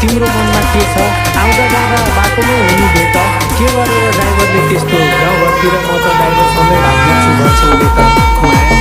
तिम्रो मनमा के छ? आउँदा जाँदा बाटोमै हुनु भेट, के गरेर ड्राइभरले त्यस्तो गाउँघरतिर म त ड्राइभरसँगै भाग्नेछु भन्छ उसले त। माया